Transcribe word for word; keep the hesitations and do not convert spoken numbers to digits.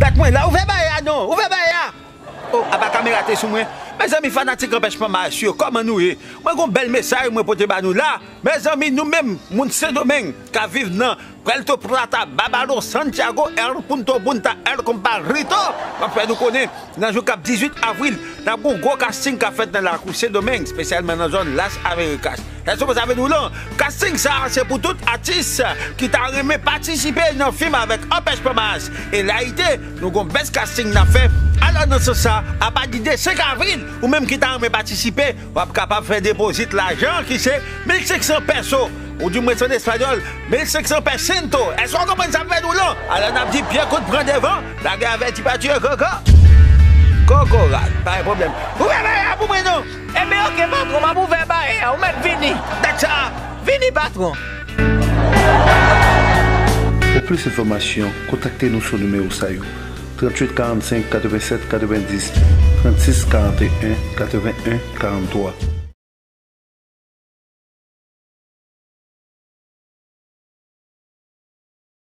Dat mwen la, ouvè bagay la non, ouvè bagay la. Oh, apa kamera te sou mwen. Mezanmi, fanatik Anpèch Panmas yo, kòman nou ye? Mwen gon bèl mesaj mwen pote ba nou la. Mezanmi, nou menm, moun Sendomeng, ka viv nan Puerto Plata, Babalon, Santiago, El Punto Punta, El Compadrito, m ap fè nou konnen, nan jou k ap dizuit avril, n ap gon gwo casting k ap fèt nan lakou Sendomeng, espesyalman nan zòn Las Americas. Èske w konn sa vle di w lan? Casting sa a se pou tout atis ki ta renmen patisipe nan fim avèk Anpèch Panmas e Layite. Nou gon bèl casting n ap fè. Alò, nan sans sa, apati de senk avril, ou menm ki ta renmen patisipe, w ap kapab fè depozit lajan ki se mil senk san pèso, ou di mwen se an espanyòl, mil senk san pèsento. Èske w konprann sa m fè di w lan? Alò, n ap di pye kout pran devan, lage avèti pa tiye koko. Kokorat, pa gen pwoblèm. Ouvè bagay la pou mwen non. Enben, oke, patwon, m ap ouvè bagay la, ou mèt vini. Dat sa. Vini, patwon. Pou plis enfòmasyon, kontakte nou sou nimewo sa yo: tranntuit karannsenk katrevennsèt katrevendis, trannsis karanteyen katrevennen karanntwa.